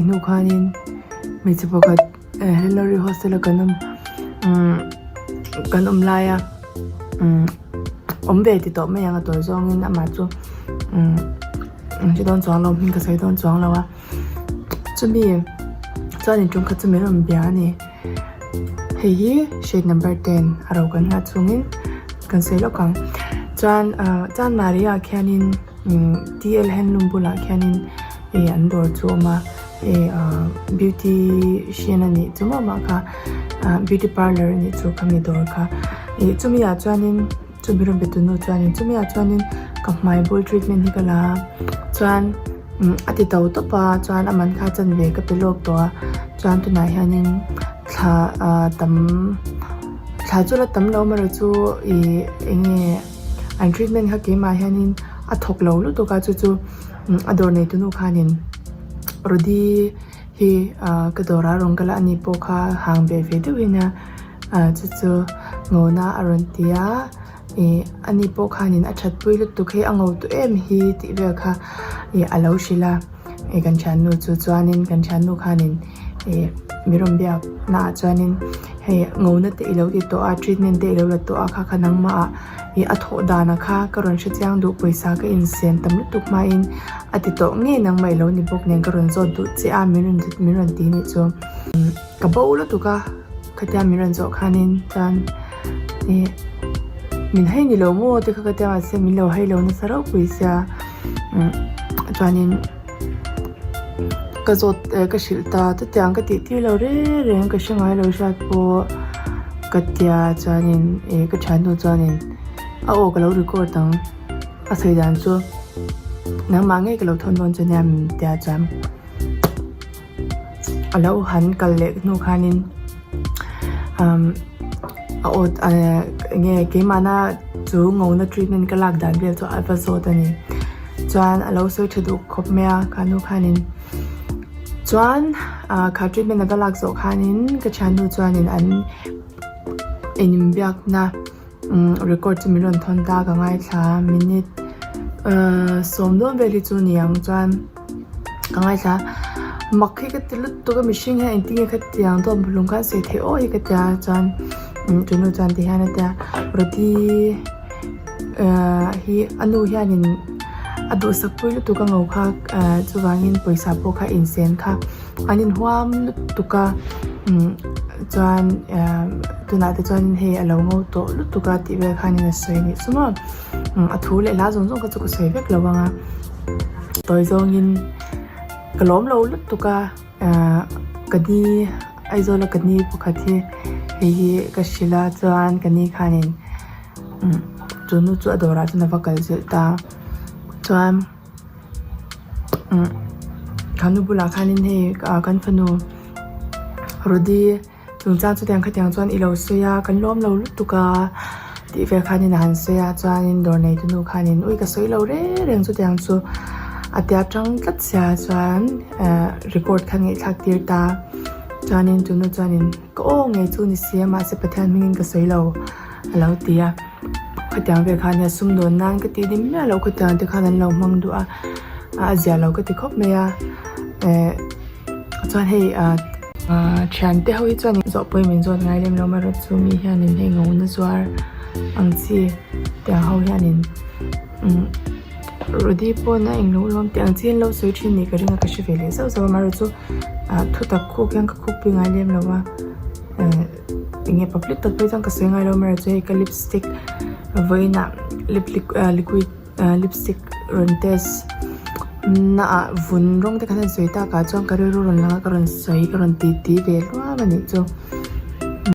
Hnu khanin hmeichhe pakhat eh Hillary hostel a kan awm umm kan awm laia umm awm ve ti tawh mai ang a tawi zawngin amah chu umm an hre dawn chuang lo hming ka sawi dawn chuang lo a chumi chuan in tum khat chu min rawn bia a ni hei hi shade number 10 a ro kan nghah chungin kan sawi lawk ang chuan ah chanmari ah khianin umm T_L handloom bulah khianin. Hei an dawr chu a awm a hei ahh beautician a nih chu maw mah kha ah beauty parlour a nih chu khami dawr kha ih chumi ah chuanin chumi rawn be tu nu chuanin chumi ah chuanin ka hmai bul treatment hi ka la a chuan umm a ti to tawp a chuan a man kha chanve ka pe lawk tawh a chuan tunah hianin thla ah tam thla chu la tam lo amaherawh chu ih eng nge an treatment kha keimah hianin a thawk lo lutuk a chu chu. A dawr neitu nu khanin Rody hi ah ka dawrah a rawn kal a ani pawh kha hang ve ve deuhin a ah chu chu ngawna a rawn ti a ih ani pawh khanin a that pui lutuk hei a ngo tawh em hi tih vel kha ih a lo hrilh a ih kan thiannu chu chuanin kan thiannu khanin ih mi rawn biak naah chuanin hei ngona te ilo ti tawh a treatment te ilo la tawh a kha kha nangmah ah. Ih a thawh danah kha ka rawn hre chiang duh pawisa ka insiam tam lutuk hmain a ti tawh ngei nangmah ilo ni bawk nen ka rawn zawt duh che a min rawn min rawn ti nih chu ka bo lutuk a khatia min rawn zawh khanin chuan ih min hei ni lo maw te kha ka tia mahse min lo hei lo nasa ropui sia umm chuanin ka zawt eh ka hrilh ta chutiang ka tih tir lo reng reng ka hre ngai lo hriat pawh ka tia chuanin ih ka thiannu chuanin a aw ka lo record ang a sawi dan chu nangmah ngei ka lo thawn dawn chu nia min tia chuan. A lo han kal leh hnu khanin umm a aw eh eng nge keimahna chu ngona treatment ka lak dan vel chu a va zawt a ni chuan a lo sawi tha duh khawp mai a kha nu khanin chuan ah kha treatment a va lak zawh khanin ka thiannu chuanin an inbiakna. Umm record chu min rawn thawn ta ka ngaithla a minute ahh sawm dawn vel hi chu ni ang chuan ka ngaithla a mak hi ka ti lutuk a mihring hian engtin nge khatiang dawt lung khan sawi theih aw hi ka tia chuan umm tunu chuan ti hian a tia roti ahh hi a nu hianin a duhsak pui lutuk a ngo kha ahh chuvangin pawisa pawh kha insen kha. An inhuam lutuk a umm chuan ehh tunah te chuan hei a lo ngo tawh lutuk a tih vel khanin a sawi anih chu maw umm a thu leh hla zawng zawng kha chu ka sawi vek lo ang a tawi zawngin ka lawm lo lutuk a ehh ka ni Aizawl a ka ni pakhat hi hei hi ka hrilh a chuan ka ni khanin umm chu nu chu a dawrah chuan a va kal zilh ta chuan. Khanu bulah khanin hei ah kan fanu Rody chungchang chutiang khatiang chuan i lo sawi a kan lawm lo lutuk a tih vel khanin a han sawi a chuanin dawr nei tunu khanin ui ka sawi lo reng reng chutiang chu a tia tang tlat sia chuan eh record khan ngaihthlak tir ta chuanin tunu chuanin ka aw ngei chu ni si a mahse Pathian hmingin ka sawi lo a lo ti a. Khatiang vel khan nia sumdawn nan ka tih dim miah loh khatiang te khan an lo hmang duh a a zia lo ka ti khawp mai a eh chuan hei ah thian te ho hi chuan zawh pawhin min zawt ngai lem lo amaherawh chu mi hianin hei ngona zuar ang chi tiang ho hianin umm Rody pawn a englo lawm tih ang chi an lo sawi thin nih ka ring a ka hre ve leh zauh zauh a amaherawh chu ah thutak khuk hian ka khuk pui ngai lem lo a eh. Enge public tak phei chuan ka sawi ngai lo amaherawh chu hei ka lipstick vawiinah lip liquid lipstick rawn test naah vun rawng te khan an sawi tak ah chuan ka rilru rawn lang a ka rawn sawi ka rawn ti ti ve hluam a nih chu.